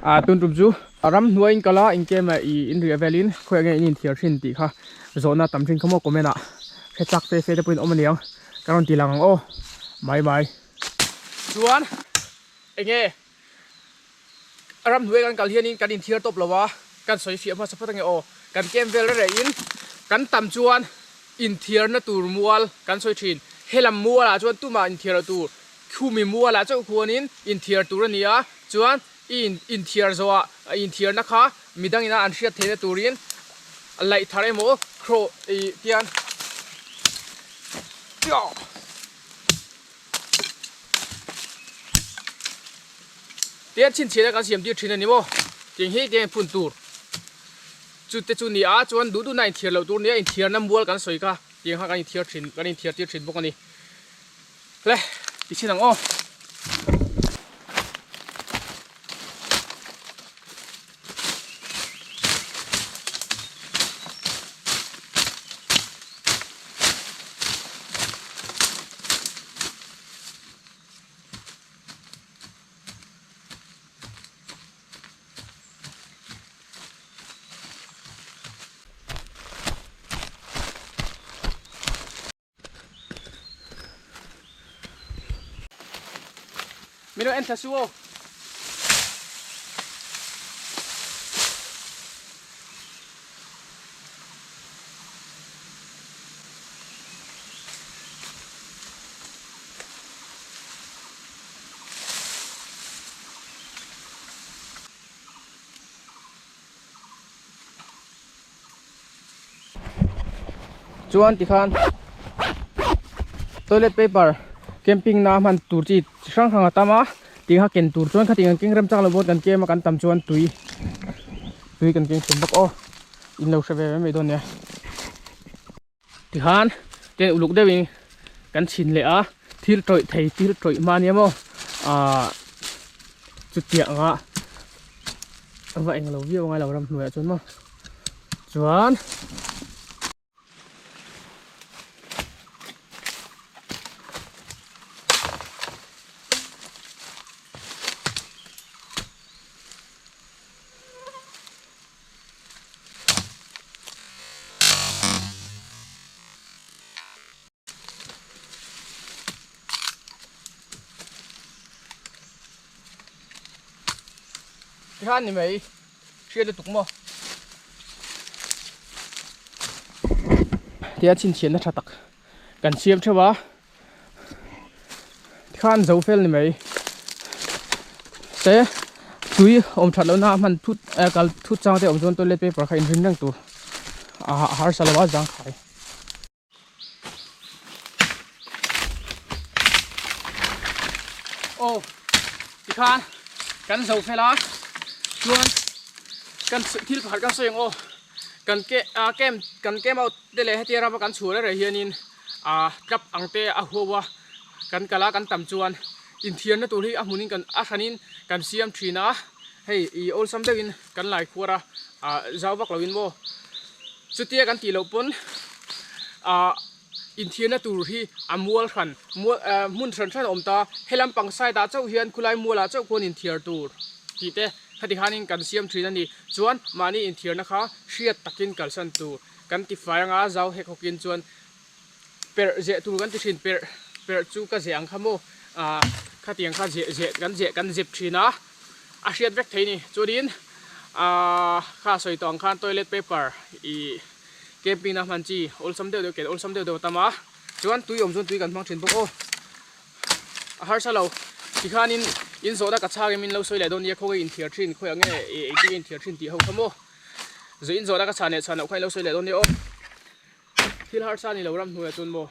Ah tun tum chu ram hnuai in kal a in kem leh ih in riah velin khawiah nge in inthiar thin tih kha zawhna tam thin kha maw comment ah hre chak fe fe te pawhin awm aniang ka rawn ti lang ang aw mai mai. Chuan enge ram hnuai kan kal hianin kan inthiar tawp lo a kan sawi fiah hmasa phawt ange aw kan kem vel reh in kan tam chuan inthiarna tur mual kan sawi thin helam mualah chuan tumah inthiar loh tur Khumi mualah chauh khuanin inthiar tur a ni a, chuan i inthiar zawhah inthiarna kha midangina an hriat theihna turin laih thar emaw khrawh ih tian tian chhinchhiahna kan siam tir thin a ni maw tiang hi tiang phun tur chute chu ni a, chuan duh duhna inthiar loh tur nia inthiarna mual kan sawi kha tiang kha kan inthiar thin kan inthiar tir thin bawk a ni. Le ti chhin ang aw. Min lo en thla su aw. Chuan tikhan toilet paper camping na hman tur chi chi hrang hrang a tam a tih kha ken tur chuan khatiang an keng rem chang lo bawk kan kem a kan tam chuan tui tui kan keng chhum bawk aw in lo hre ve mai mai dawn nia tikhan ten uluk deuhin kan chhin leh a thil tawih thei thil tawih hma nia maw ahh chutiang a va englo viau angai lo ramhnuaiah chuan maw chuan Tikhan ni mai hriat lutuk maw tia chhinchhiahna tha tak kan siam theuh a tikhan zo fel ni mai te tui awm that lohna a hman thut kal thut chang te awm chuan toilet paper kha inrin reng tur a harsa lo a zangkhai. Aw tikhan kan zo fel a chuan kan thil pakhat kan sawi ang aw kan ke ah camp kan camp out te leh hetiang rama kan chhuah reng reng hianin ah club ang te a huau a kan kal a kan tam chuan inthiarna tur hi a hmunin kan a hranin kan siam thin a hei ih awlsam deuhin kan lai khuar a ah zau vak loin maw. Chutia kan tih loh pawn ah inthiarna tur hi a mual hran mual ah hmun hran hran a awm ta helam pang side ah chauh hian khulai mual ah chauh khuan inthiar tur tih te khati khanin kan siam thin a ni chuan mahni inthiarna kha hriat takin kalsan tur kan ti fai anga zau hek hawkin chuan perh zeh tur kan ti thin perh perh chu ka zeh ang kha maw ah khatiang kha zeh zeh kan zeh kan zep thin a a hriat vek thei a ni chuanin ahh kha sawi tawh ang khan toilet paper ih camping na hman chi awlsam deuh deuh ken awlsam deuh deuh a tam a chuan tui awm chuan tui kan hmang thin bawk aw a harsa lo tikhanin in zawhna ka chhak in min lo sawi leh dawn nia khawnge inthiar thin khawiah nge ih eitir inthiar thin tih ho kha maw zawh in zawhna ka chhan leh chhan loh kha in lo sawi leh dawn nia aw. Thil harsa ni lo ram hnuaiah chuan maw.